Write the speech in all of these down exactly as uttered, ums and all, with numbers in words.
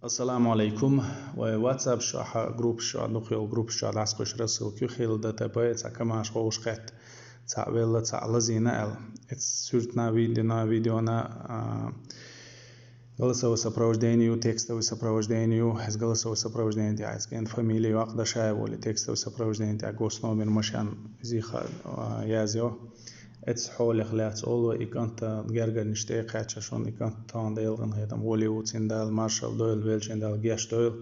Ассаламу алейкум. Вай WhatsApp чохь, группаш чохь, дукха йолу группаш чохь дӀасакхуьйсуш рассылка ю, хилла ДТП, цхьа КамАЗ ховшахетта, цхьаъ велла, цхьаъ лазийна аьлла. Эца суьртана, видеона, видеона, а, голосовое сопровождение ю, текстовое сопровождение ю, эца голосовое сопровождение тӀехь эца кӀентан фамилия ю, Акъдашаев олий, текстовое сопровождение тӀехь госномер машен зиха, а, язйо. Эца хьолех лаьцна олу вай, и кӀант гергарнаш тӀе а кхаьчча, шуна и кӀант тахана Делан къинхетам гӀоле ву, цуьнан Дала маршалла дойла, веллачун Дала гечдойла.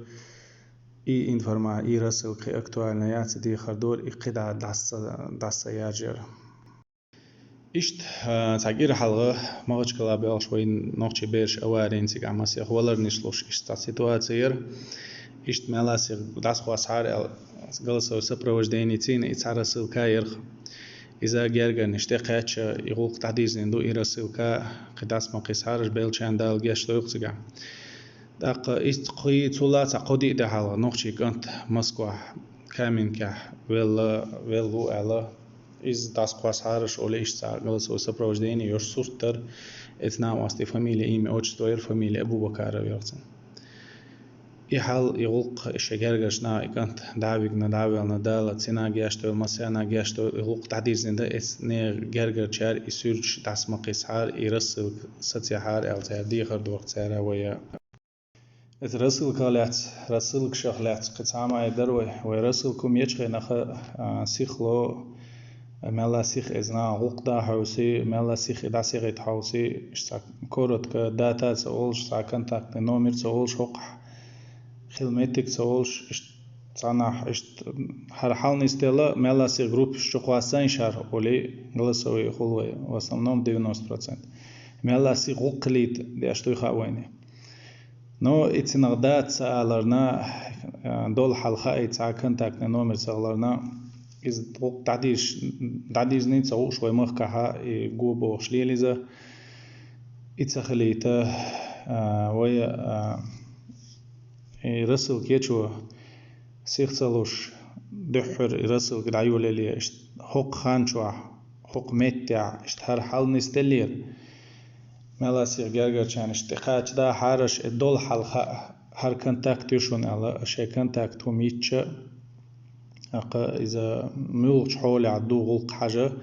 И информа-, и рассылка кхин актуальна яц, дехар дора, и кхидӀа дӀаса, дӀаса яржара. Иштта, а, цхьа кӀира хьалха Махачкала боьлхуш вайн нохчий бераш аварийна цигахь масех валарнаш луш, иштта цхьа ситуаци яра. Иштта мелла а сиха дӀасакхоссахьара аьлла, голосовое сопровождение цийна и цхьа рассылка яра-кх. Иза гергарнаш тӀе кхаьчча, и гӀуллакх дӀадирзина ду, и рассылка кхин дӀаса ма кхиссахьара, веллачун Дала гечдойла цигахь. ТӀаккха иштта кхин цул а цхьа кхо-диъ де хьалха нохчий кӀант Москвахь, Каменкехь велла, велла ву аьлла, иза дӀасакхоссахьара олий, иштта цхьа голосовое сопровождение йолуш сурт дара, эца накъоста фамилия, имя, отчество яра, фамилия Абубакаров яра цуьнан. И хьал, и гӀуллакх, шайн гергарчу наха и кӀант дӀа а вигна, дӀа а ваьлла, Дала цунна гечдойла, массарна гечдойла, и гӀуллакх дӀадирзина дан, эца нехан гергарчара и суьрташ дӀаса ма кхиссахьара, и рассылка сацаяхьара аьлла, цара дехар дора-кх цара вайна. Эца рассылках лаьцна, рассылкашах лаьцна кхин цхьа хӀума а дара вай. Вай рассылка хӀума ечу хенахь, а, сихло, мелла а сиха эца наха гӀуллакх дӀа а хьовсий, мелла а сиха и дӀасахӀитта хьовсий, иштта цхьа коротко, дата а ца олуш, цхьа контактный номер а ца олуш, хӀокхахь хила меттиг а ца олуш, иштта цхьанхьа, иштта хӀара хьал нисделла, мелла а сиха группаш чу кхоссийна шаьш олий, голосовой хуьлу вай, в основном девяносто процентов. Мелла а сиха гӀуллакх хилийта деш дуй хаьа вайна. Но и цунах дата ца аларна, а, долу хьал хаийта, цхьа контактный номер ца хиларна, иза гӀуллакх дӀадирза-, дӀадирзиний ца хууш вай махкахь, и го бохуш лела иза. И ца хилийта, а, вай, а, и рассылка ечо сиха ца луш, дуьххьара и рассылка дӀайолаяле, иштта хӀокху хан чохь, хӀокху меттехь, иштта хӀара хьал нисделлера. Мелла а сиха гергарчарна иштта тӀекхача дахьара, и долу хьал хаьа, хӀара контакт ю шуна аьлла, шайн контакт хӀума йитча, тӀаккха иза муьлхачу хьолехь ду гӀуллакх хьажа,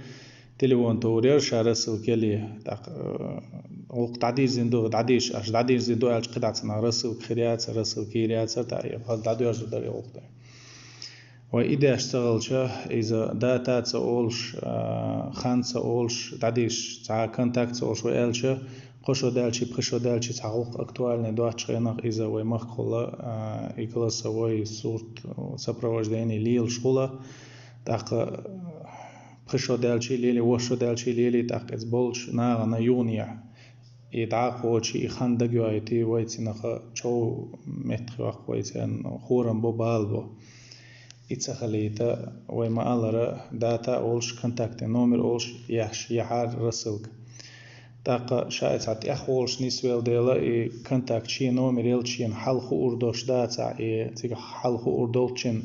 телефон товр яра ша рассылка яле, тӀаккха, э, гӀуллакх дӀадирзина ду, дӀадирза, аша дӀадирзина ду аьлча, кхидӀа цхьа рассылка хир яцара, рассылка йийр яцара, тӀаккха дӀадоьрзур дара и гӀуллакх. Вай и деш ца хилча, иза дата а ца олуш, а, хан а ца олуш, дӀадирза цхьа контакт а ца олуш вай аьлча, кхо шо даьлча, пхи шо даьлча, цхьа гӀуллакх актуальный доцучу хенахь, иза вай махкахула, а, и голосовой сурт, сопровождение лелаш хуьлу, тӀаккха пхи шо даьлча лелий, ворхӀ шо даьлча лелий, тӀаккха иза болчу нахана юханехьа. И дӀа а кхочий, и хан дагайойтий, вай цунах чов меттахйоккху, вай царна хорам бо, бала бо. И ца хилийта, вай ма-аллара, дата а олуш, контактный номер олуш, еш, яхьара рассылка. ТӀаккха ша и цхьа тӀехволуш нисвелла дела, и контакт шен номер елча, шена хьал хуур долуш дацахь, и цигахь хьал хуур долчун,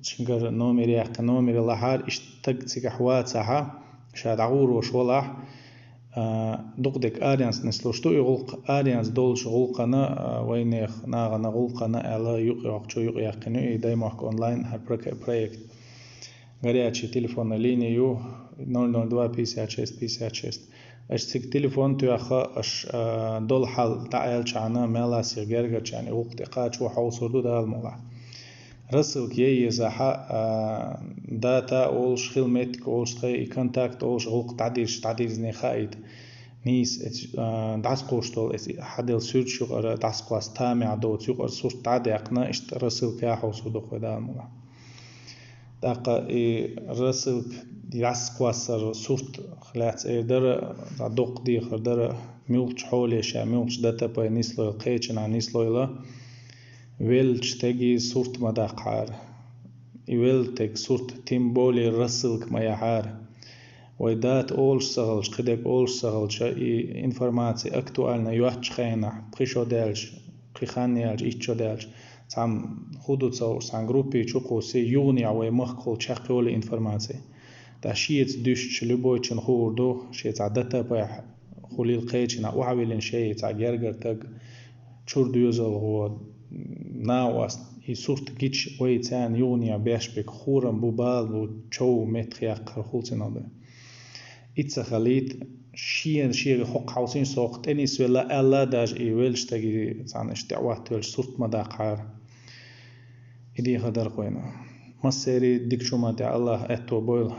цуьнгара номер яьккхи, номер лахьара, иштта стаг цигахь вацахь, ша дӀагӀур волуш валахь, а, дукха дерг аренца нислуш ду и гӀуллакх, аренца долчу гӀуллакхана, а, вайнех нахана гӀуллакхана аьлла, юкъайоккхучо юкъаяьккхина ю и Даймохк онлайн хӀара проке-, проект. Горячая телефонная линия ю, ноль ноль два пятьдесят шесть пятьдесят шесть. Аша цига телефон тоьхна, аша, а, долу хьал дӀааьллачхьана, мелла а сиха гергарчарна и гӀуллакх тӀекхачо хьовсур ду Дала мукъалахь. Рассылка яй езахь, а, дата а олуш, хила меттиг а олуш, тхайн и контакт а олуш, гӀуллакх дӀадирза, дӀадирзиний хаийта. Нийса эца, а, дӀасакхуьйсуш долу эца хьаделла суьрташ юкъара дӀасакхосса тамехь доцу юкъара сурт дӀа а даьккхина, иштта рассылка а хьовсур ду-кх вай Дала мукъалахь. ТӀаккха и рассылка дӀасакхоссар сурт лаьцна эр дара, дӀа доккха дехар дара, муьлххачу хьоле ша, муьлххачу ДТП нислойла, кхечанхьа нислойла, веллачу стеган сурт ма даккхахьара. И велла стеган сурт, тем более рассылка ма яхьара. Вай дата олуш ца хилча, кхидерг олуш ца хилча, и информация актуальна йоцучу хенахь, пхи шо даьлча, кхин хан яьлча, итт шо даьлча, цхьамма хӀун ду ца хууш, цхьана группе чу кхуссий, юханехьа вай махкахула чекхйолий информаци. ТӀаккха шеца дуьстича, любойчунна хуур ду, шен цхьа ДТП-хь хуьлийла, кхечанхьа охьавиллина шен цхьа гергара стаг, чур доьзалхо, накъост, и сурт гича вай царна юханехьа беш берг хурам бу, бала бу, чов меттахъяккхар хул цунах да. И ца хилийта, шен шега хӀокху хьовсийна сох тӀенисвелла аьлла, даже и веллачу стаге цхьана иштта тӀе а ваттавелча сурт ма даккхара. И дехар дара кхойна. Массеран дикачу хӀуманна тӀехь АллахӀа аьтто бойла.